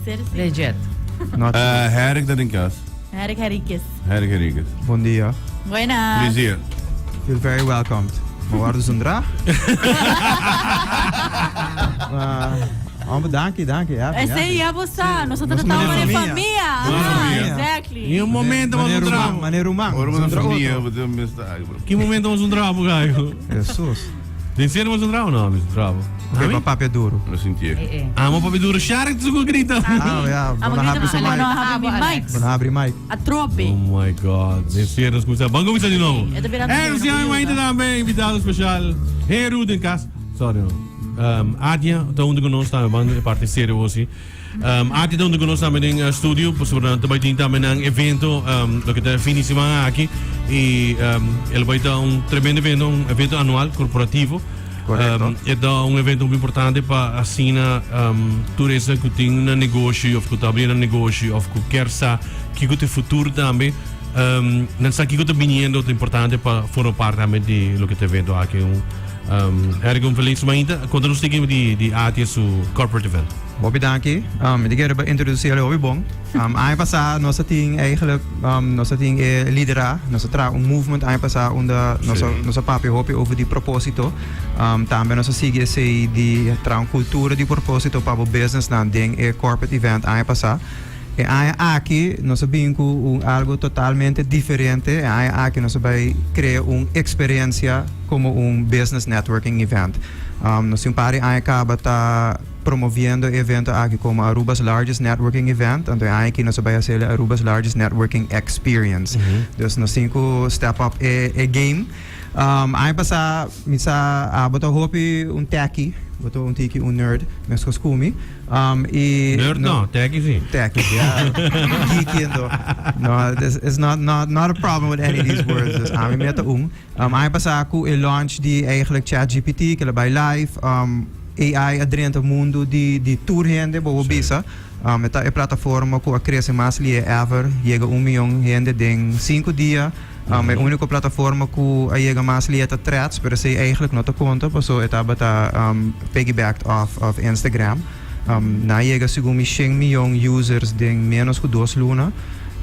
serio sí. Legit. Not Eh, Herrick ta den kas. Herrick Henriquez. Herrick Henriquez. Bon dia. Buenas. Plezier. Feel very welcomed. Ma wordo zundra? Ah, hombre, danki, danki. Happy, Ese happy. ya bo sa, nosotros Nos estamos manera en famia. familia. Nos Ah, famia. exactly. Em un momento vamos Maneira un ruman, trapo. maneira ruman. Ora bo na Zundra famia, otro. bo ta mester ai, bro. Ki momento vamos un trapo, gayo? Jesus. Den serio vamos un trapo? No, un trapo. Ok, pa papia duro. No sintié. Eh, eh. Amo papi duro. Shark tu grita. Ah, ja, Amo bon grita, habri su amo mic. no habri Abo, mi Alex. mic. Bon habri mic. Atrobe. Oh my God. Den serio nos cuminsa. Ban cuminsa di nobo. E ta birando Eh, serio, nos llama no ainda yuda. tambe invitado especial. Heru den cas. Sorry no. Atia ta hunto cu nos tambe. Ban e parte serio hosi. Atia ta hunto cu nos tambe den studio. Pasobra nan ta bai tin tambe nan evento loke ta fin di siman aki. Y el bai ta un tremendo evento, un evento anual corporativo. Correcto. E ta un evento muy importante pa asina tur esnan cu tin nan negoshi of cu ta abri nan negoshi of cu kier sa kico ta e futuro tambe. Nan sa kico ta biniendo, ta importante pa forma parte tambe di loke ta evento aki. Un Eric un feliz mainta. Conta nos tiki di di ATIA su corporate event. Hopi danki. Mi ta kere pa introduci el hopi bon. Aña pasa nos a tin eigenlijk nos a tin e lidera, nos a traha un movement aña pasa unda nos a nos a papia hopi over di proposito. Tambe nos a sigui esey di traha un cultura di proposito pa bo businessnan den e corporate event aña pasa. E aña aki nos a bin ku un algo totalmente diferente. E aña aki nos a bai krea un eksperensia komo un business networking event. Nos tin un par di aña kaba ta promoviendo e evento aki komo Aruba's largest networking event. Anto e aña aki nos a bai hasiel Aruba's largest networking experience. Dus nos tin ku step up e game. Aña pasá mi sa abo ta hopi un techie, bo ta un tiki un nerd, meskos ku mi. I Nerd no, techie si. Techie, ja. Geeky anto. No, this is not, not, not a problem with any of these words. Dus ami mi ta un. Aña pasá ku e launch di eigenlijk ChatGPT, ku el a bai live, AI a drenta mundu di, di tur hende, bo por bisa. E ta e plataforma ku a krese mas lihe ever, yega un mion hende den sinku dia. E úniko plataforma ku a yega mas lihe ta Threads, pero esei eigenlijk no ta konta paso e tabata piggybacked off of Instagram. Nan a yega segun mi shen mion users den ménos ku dos luna.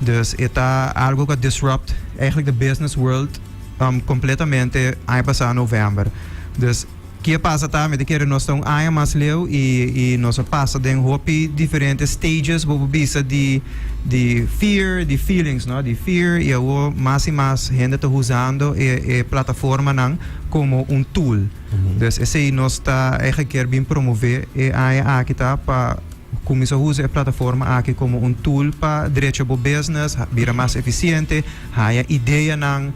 Dus e ta algu ku a disrupt eigenlijk de business world kompletamente aña pasá novèmber. Dus. Ki a pasa ta, mi ta kere nos ta un aña mas leu y y nos a pasa den hopi diferente stages bo por bisa di di fear, di feelings no, di fear y awo mas y mas hende ta usando e e plataformanan como un tool. Dus esey nos ta eigenlijk kier bin promove e aña aki ta pa cuminsa usa e plataforma aki como un tool pa drecha bo business, bira mas eficiente, haya ideanan.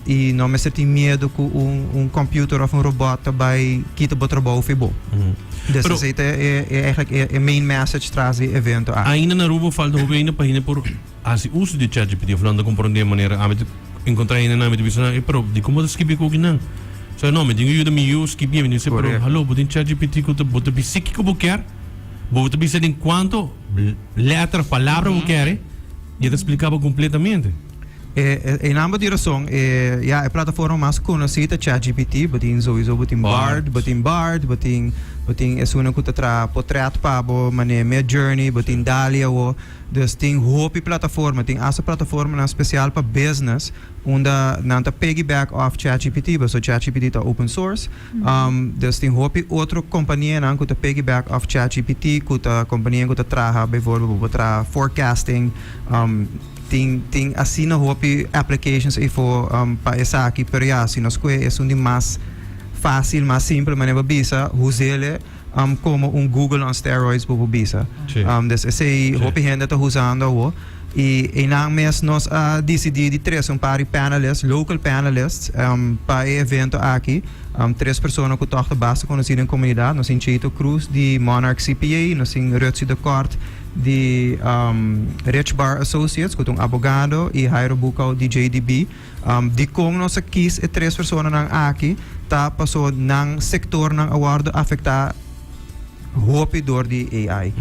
I no mester tin miedo ku un un computer of un robot ta bai kita bo trabou fi bo. Dus Pero- esei ta e e eigenlijk e e main message tras di e evento aki. Ainda na Aruba falta hopi ainda pa hende por hasi uso di ChatGPT of nan ta komprondé e manera. Ami ta enkontrá hendenan mi ta bisa nan, e pero di komo bo ta skibi kokinan? So no, mi tin ku yuda mi yu skibi. Mi tin bisa pero Korekto. hallo bo tin ChatGPT ku ta bo ta bisa kiko bo kier, bo ta bisa den kuanto letter of palabra bo kier i e ta splika bo kompletamente. E e nan bo tin rason e ya e plataforma mas konosí ta ChatGPT bo tin souiso bo tin Bard bo tin Bard bo tin bo tin esunnan ku ta traha potret pa bo manera Midjourney bo tin Dall-E awo dus tin hopi plataforma tin asta plataformanan spesial pa business unda nan ta piggyback off ChatGPT pasobra ChatGPT ta open source dus tin hopi otro kompanianan ku ta piggyback off ChatGPT ku ta kompanianan ku ta traha bijvoorbeeld bo por traha forecasting. Tin tin asina hopi applications eyfo pa esaki, pero ya, si nos kohe esun di mas facil, mas simpel manera bo bisa, huzele como un Google on steroids bo por bisa. Dus esey hopi hende ta huzando awo. Y eynan mes nos a dicidi di trece un par di panelists, local panelists, pa e evento aki. Tres persona cu toch ta basta conoci den comunidad. Nos tin Cheito Cruz di Monarch CPA, nos tin Rutsie de Kort di Rich Bar Associates cu ta un abogado y Jairo Bucau di JDB. Dicon nos a kies e tres personanan aki ta paso nan sectornan a wordo afecta hopi door di AI.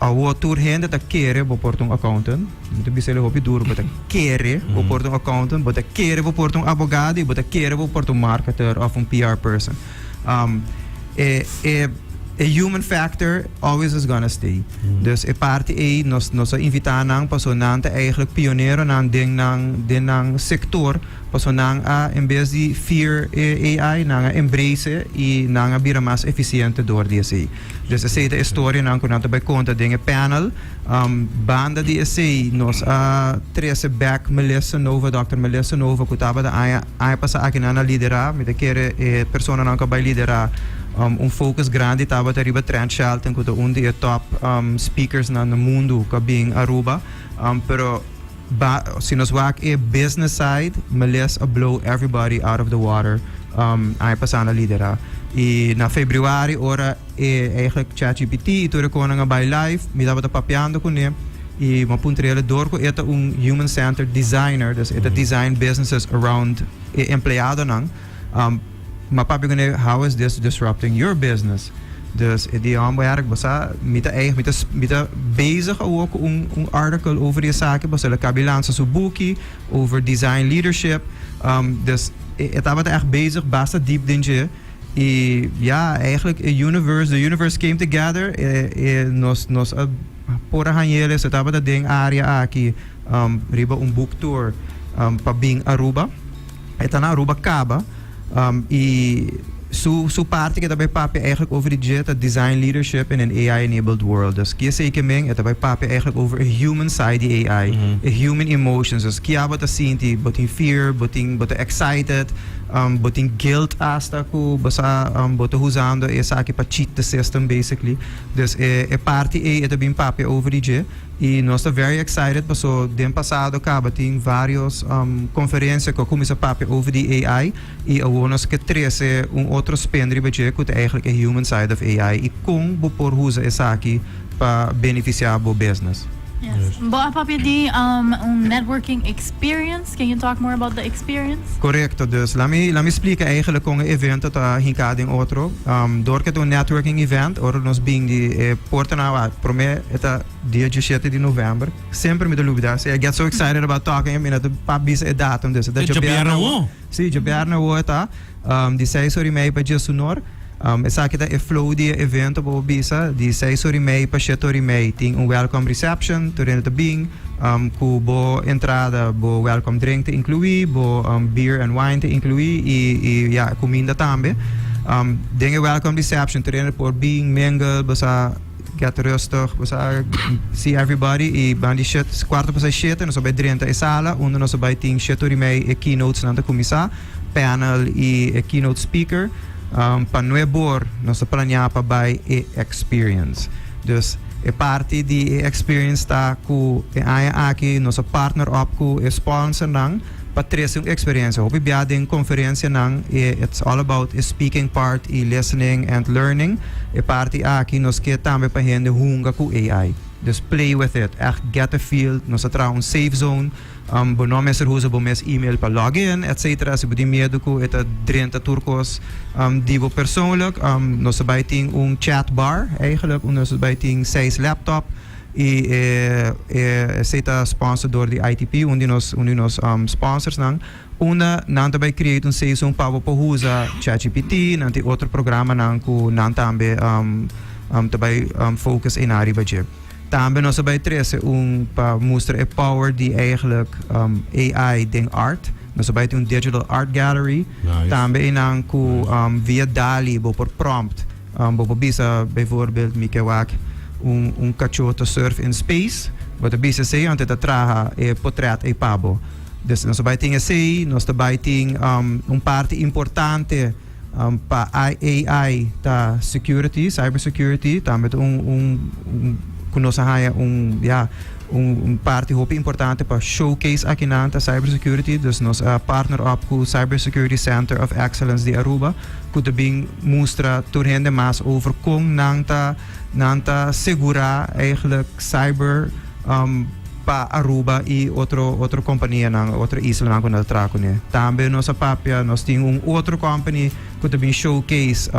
Awo tur hende ta kere bo por ta un accountant. Mi ta bisa el hopi duro, bo ta kere bo por ta un accountant, bo ta kere bo por ta un abogado y bo ta kere bo por ta un marketer of un PR person. E e. E human factor always is gonna stay. Dus e parti ei nos nos a invita nan paso nan ta eigenlijk pioneronan den nan den nan sector paso nan a en bes di fear e AI nan a embrace e y nan a bira mas eficiente door di esey. Dus esey ta e storianan cu nan ta bay conta den e panel. Banda di esey nos a trece bek Melissa Nova, Dòkter Melissa Nova cu tabata aña aña pasa aki nan a lidera, mi ta kere e personanan cu a bay lidera un focus grandi tabata riba Trent Shelton cu ta un di e top speakersnan na mundu cu a bin Aruba. Pero ba si nos wak e business side, Melissa a blow everybody out of the water aña pasa nan a lidera. Y na februari ora. E eigenlijk ChatGPT y tur e conan a bay live, mi tabata papiando cune y mi a puntra door cu e ta un human centered designer, dus e ta design businesses around e empleadonan, mi a papia cune how is this disrupting your business? Dus e di homber Eric bo sa mi ta eigen mi ta mi ta bezig awo cu un un article over di esaki pasobra el a cabi lansa su buki over design leadership, dus e tabata echt bezig basta diep den dje. Y ya, eigenlijk e universe, the universe came together, e, e nos, nos a por a hañele, se tabata den área aki, um, riba un book tour, um, pa bin Aruba. E ta na Aruba caba, um, y su, su parti que ta bay papia eigenlijk over di dje ta design leadership in an AI-enabled world. Dus ki esey ke men, e ta bay papia eigenlijk over e human side di AI, e human emotions. Dus ki abo ta sinti, bo tin fear, bo tin, bo ta excited, Bo tin guilt hasta cu bo sa bo ta usando esaki pa cheat the system basically. Dus e e parti ey e ta bin papia over di dje y nos ta very excited paso den pasado caba tin varios conferencia cu a cuminsa papia over di AI y awor nos ke trece un otro spin riba dje cu ta eigenlijk e human side of AI y con bo por usa esaki pa beneficia bo business. Yes. Bo a papia di un networking experience. Can you talk more about the experience? Correcto. Dus laat mi, laat mi splica eigenlijk con e evento ta hinca den otro. Door cu ta un networking event, ora nos bin di e portanan, ah, prome e ta dia 17 di november. Semper mi ta lubida. See, I get so excited about talking, mi no ta pa bisa e datum. Dus e ta E djabièrnè awo. Si, djabièrnè awo e ta. Di seis ora y mei pa diesunor. Esaki ta e flow di e evento bo por bisa. Di seis ora y mei pa shete ora y mei tin un welcome reception, tur hende ta bin ku bo entrada, bo welcome drink ta inclui, bo beer and wine ta inclui y y ya kuminda tambe. Den e welcome reception tur hende por bin mingle, bo sa get rustig, bo sa see everybody y ban di shet kuarto pasá shete nos a bai drenta e sala unda nos a bai tin shete ora y mei e keynotes nan ta kuminsá. Panel y e keynote speaker. Pa nuebor nos ta planea pa bay e experience. Dus e parti di e experience ta cu e aña aki nos a partner up cu e sponsornan pa trece un experiencia. Hopi bia den conferencianan e it's all about e speaking part y listening and learning. E parti aki nos ke tambe pa hende hunga cu AI. Dus play with it, echt get a feel. Nos a traha un safe zone. Bo no mester usa bo mes email pa log in, etc. Si bo tin miedu ku e ta drenta tur kos di bo persoonlijk, nos ta bai tin un chat bar eigenlijk, unda nos ta bai tin seis laptop i e esei ta sponsor dor di ITP, un di nos un di nos sponsorsnan, unda nan ta bai create un safe zone pa bo por usa ChatGPT, nan tin otro programanan ku nan tambe ta bai focus einan riba dje. Tambe nos a bai trece un pa mustra e power di eigenlijk AI den art. Nos a bai tin un digital art gallery. Nice. Tambe einan cu via DALL-E bo por prompt. Bo por bisa bijvoorbeeld mi ke wak un un cacho ta surf in space. Bo ta bisa esey anto e ta traha e potret ey pa bo. Dus nos a bai tin esey. Nos ta bai tin un parti importante. Pa AI ta security, cyber security, tambe ta un un ku nos a haña un ya un parti hopi importante pa showcase akinan ta cyber security. Dus nos a partner up ku Cyber Security Center of Excellence di Aruba ku ta bin mustra tur hende mas over kon nan ta nan ta segura eigenlijk cyber pa Aruba y otro otro companianan, otro islanan cu nan ta traha cune. Tambe nos a papia, nos tin un otro company cu ta bin showcase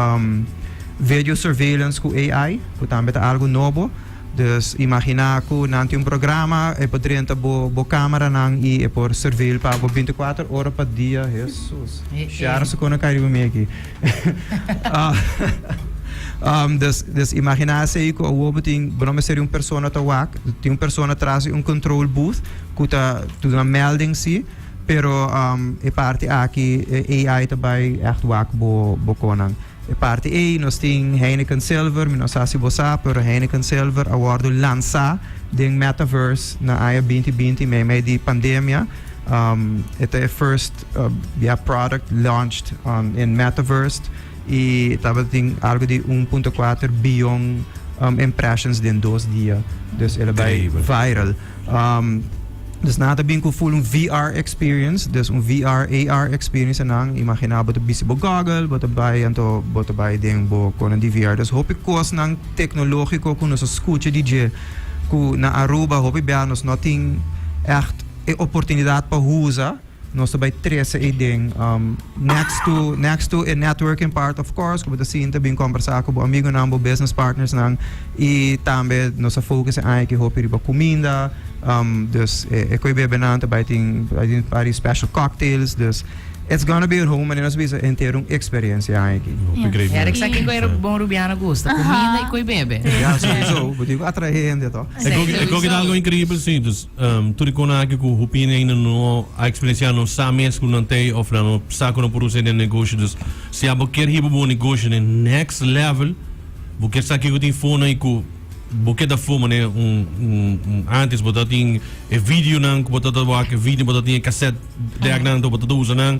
video surveillance cu AI, cu tambe ta algo nobo. Dus imagina cu nan tin un programa, e por drenta bo bo cameranan y e por surveil pa bo binticuater ora pa dia. Hesus, Shara su con a cay riba mi aki. Dus imagina esey cu awo bo tin, bo no mester di un persona ta wak, tin un persona tras di un control booth cu ta duna melding si, pero e parti aki e AI ta bay echt wak bo bo conan. E parti ey nos tin Heineken Silver, mi no sa si bo sa, pero Heineken Silver a wordo lansa den metaverse na aña 2020 meimei di pandemia. E ta e first ya product launched in metaverse y tabatin algo di 1.4 biyon impressions den 2 dia. Dus el a bay viral. Dus nan ta bin cu full un VR experience, dus un VR AR experience en nan imagina bo ta bisti bo goggle, bo ta bay anto bo ta bay den bo conan di VR. Dus hopi cosnan tecnologico cu nos a scucha di dje cu na Aruba hopi bia nos no tin echt e oportunidad pa usa. Nos ta bay trece ey den next to next to e networking part, of course, cu bo ta sinta bin combersa cu bo amigonan, bo business partnersnan y tambe nos a focus e aña aki hopi riba cuminda, dus e coy bebenan ta bay tin bay tin par di special cocktails, dus it's gonna be a whole manera nos bisa henter un experiencia e aña aki. Hopi great man. Eric sa kico e bon Rubiano gusta, cuminda y coy bebe. Ya, sowieso, bo tin cu atrae hende to. E coke ta algo increibel si, dus Tur e konan aki ku hopi hende ainda no a eksperensiá no sa mes ku nan tei òf nan no sa ku nan por usa den negoshi. Dus si abo kier hiba bo negoshi den next level, bo kier sa kiko tin fonan i ku bo keda afó manera un un antes bo ta tin e videonan ku bo ta ta wak e video bo ta tin e cassette decknan anto bo ta ta usa nan.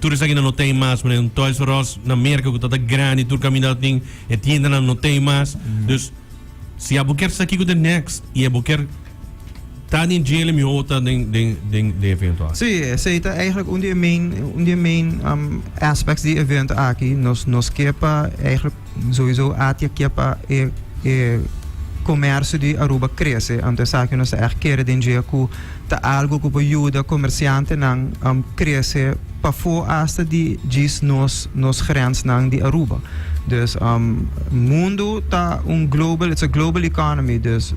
Tur esakinan no tei mas manera un Toys R Us na Merka ku ta ta grandi tur kaminda ta tin e tiendanan no tei mas. Dus si abo kier sa kiko ta next i abo kier Ta den djele miho ta den den den den evento aki. Sí, esei ta eigenlijk un di e main un di e main aspects di e evento aki. Nos nos ke pa eigenlijk sowieso ATIA ke pa e e comercio di Aruba crece. Anto esaki nos ta echt kere den dje cu ta algo cu por yuda comerciantenan crece pafó hasta di djis nos nos grensnan di Aruba. Dus mundo ta un global, it's a global economy, dus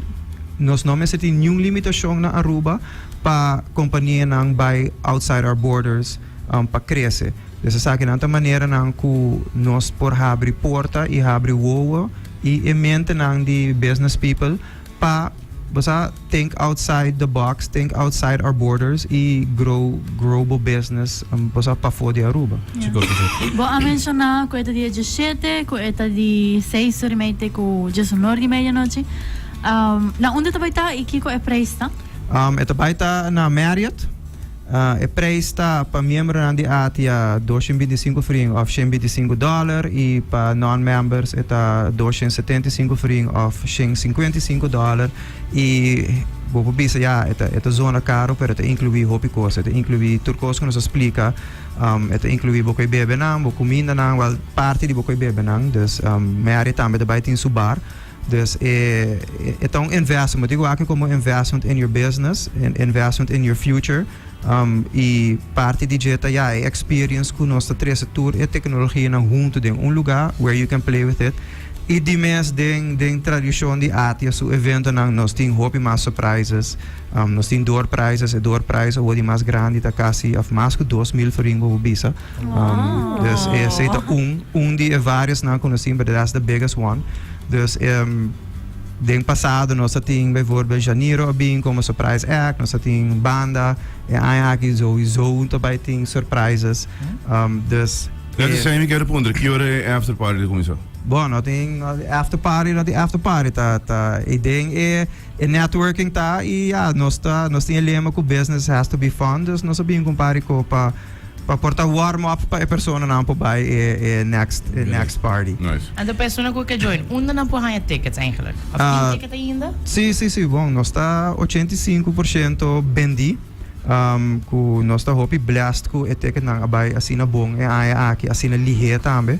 nos no mester tin niun limitacion na Aruba pa companianan bay outside our borders pa crece. Dus esakinan ta maneranan cu nos por habri porta y habri wowo y e mentenan di business people pa bo sa think outside the box, think outside our borders y grow grow bo business bo sa pafo di Aruba. Bo a menciona cu e ta dia 17, cu e ta di 6 ora y media te cu 11 ora di medianochi. Na unda ta bai ta y kico e prijs ta? E ta bai ta na Marriott. E prijs ta pa miembronan di ATIA 225 florin of 125 dollar y pa non-members e ta 275 florin of 155 dollar. Y bo por bisa ya e ta e ta zona caro pero e ta inclui hopi cos. E ta inclui tur cos cu nos a splica. E ta inclui bo coy bebenan, bo cumindanan, wel parti di bo coy bebenan. Dus Marriott tambe ta bai tin su bar. Dus e e ta un investment. Bo tin ku wak komo investment in your business, investment in your future. I parti di dje ta ya e experience ku nos ta trese tur e teknologianan huntu den un lugá where you can play with it. I di mes den den tradishon di ATIA su eventonan nos tin hopi mas surprises. Nos tin door prizes. E door prize awor di mas grandi ta kasi òf mas ku 2000 florin bo por bisa. Dus esei ta un un di e variosnan ku nos tin, but that's the biggest one. Dus den pasado nos a tin bijvoorbeeld Janiro a bin como surprise act, nos a tin banda, e aña aki sowieso ta bai tin surprises. Dus Net esei mi kier puntra, ki ora e after party ta kuminsá? Bon, no tin after party, no tin after party, ta ta e den e E networking ta y ya, nos ta nos tin e lema cu business has to be fun, dus nos a bin cu un par di co pa pa por ta warm up pa e personanan por bay e e next e next party. Nice. Anto persona cu ke join, unda nan por haña tickets eigenlijk? Of tin ticket ainda? Sí, sí, sí, bon, nos ta 85% bendí, cu nos ta hopi blessed cu e ticketnan a bay asina bon e aña aki, asina lihé tambe.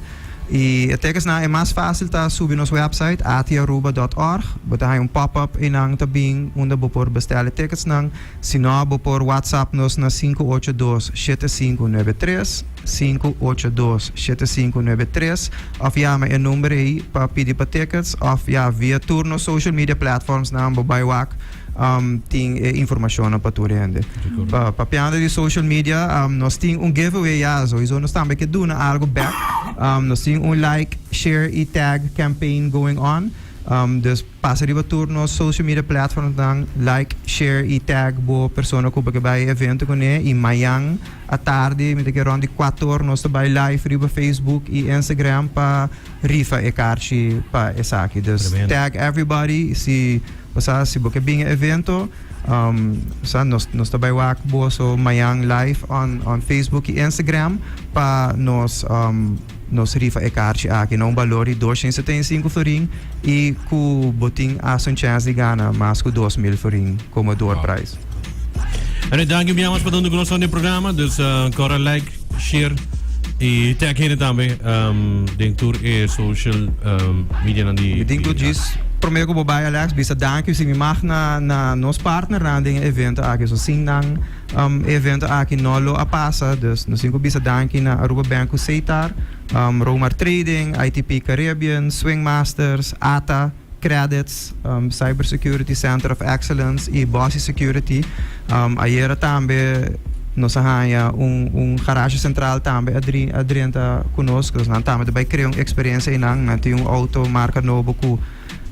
Y e tekensnan e mas facil ta subi nos website atiaruba.org. Bo ta haña un pop-up eynan ta bin unda bo por bestel e ticketsnan. Si no, bo por WhatsApp nos na 582 7593. 582 7593 of yama e number ei pa pidi pa tickets of ya via tur nos social media platforms nan bo bai wak um, tin e informacionnan pa tur hende. Pa papiando di social media, um, nos tin un giveaway ya, sowieso nos tambe ke duna algo back. Um, nos tin un like, share y tag campaign going on. Um, dus pasa riba tur nos social media platforms nan, like, share y tag bo persona ku bo ke bai evento kuné y mayan atardi, mi ta ke rond di 4 or nos ta bai live riba Facebook y Instagram pa rifa e karchi pa esaki. Dus Tremendo. tag everybody si Osea, si bo ke bin e evento, um, osea, nos, nos ta bai wak boso mañan live on, on Facebook y Instagram pa nos, um, nos rifa e kaartje aki na un balor di 275 florin y ku bo tin hasta un chance di gana mas ku 2000 florin como door prize. En dank u biamas pa dando ku nos den programa. Dus uh, kora like, share y tag hende tambe um, den tur e social um, media nan di. Mi tin ku djis promé ku bo bai Alex bisa danki si mi mag na na nos partner nan den e evento aki so sin nan um, e evento aki no lo a pasa dus nos tin ku bisa danki na Aruba Bank ku Setar, um, Romar Trading, ITP Caribbean, Swing Masters, ATA, Credits, um, Cyber Security Center of Excellence y Bossy Security. Um, ayera tambe nos a haña un, un garage central tambe a dri, a drenta ku nos. Dus nan tambe ta bai crea un experiencia einan. Nan tin un auto marca nobo ku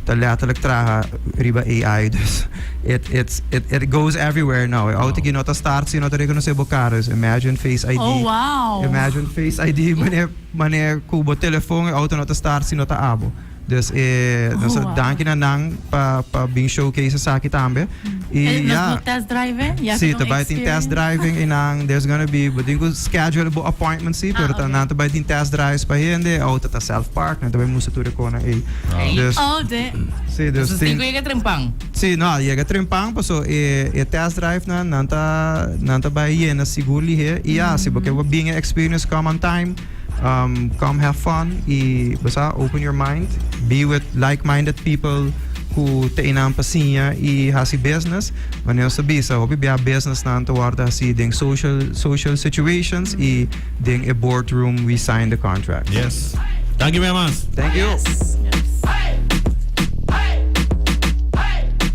ta letterlijk traha riba AI. Dus it, it's, it, it goes everywhere now. E auto ki no ta start si no ta reconoce bo cara. Dus imagine Face ID. Oh, wow. Imagine Face ID manera, manera ku bo telefon e auto no ta start si no ta abo. Dus e nos a Oh, wow. danki na nan pa pa bin showcase esaki tambe. Y Eh, nos ja. no test drive, ja, Si, ku ta bai tin test experience. driving y nan there's gonna be bo tin ku schedule bo appointment si, pero Ah, ta okay. nan ta bai tin test drives pa hende, auto ta self park, nan ta bai mustra tur e kona ei. Dus Oh, de. si, dus Dus tin tin ku yega trempan. Si, no, yega trempan paso e e test drive nan nan ta nan ta bai yena sigur lihe y ja, si bo ke bo bin e experience come on time. Um, come have fun y basa open your mind, be with like-minded people ku ta einan pa siña y hasi business. Wanneer nos ta bisa, hopi bia business nan ta wordo hasi den social social situations y den e boardroom we sign the contract. Yes. Dank je very much. Thank you. Yes.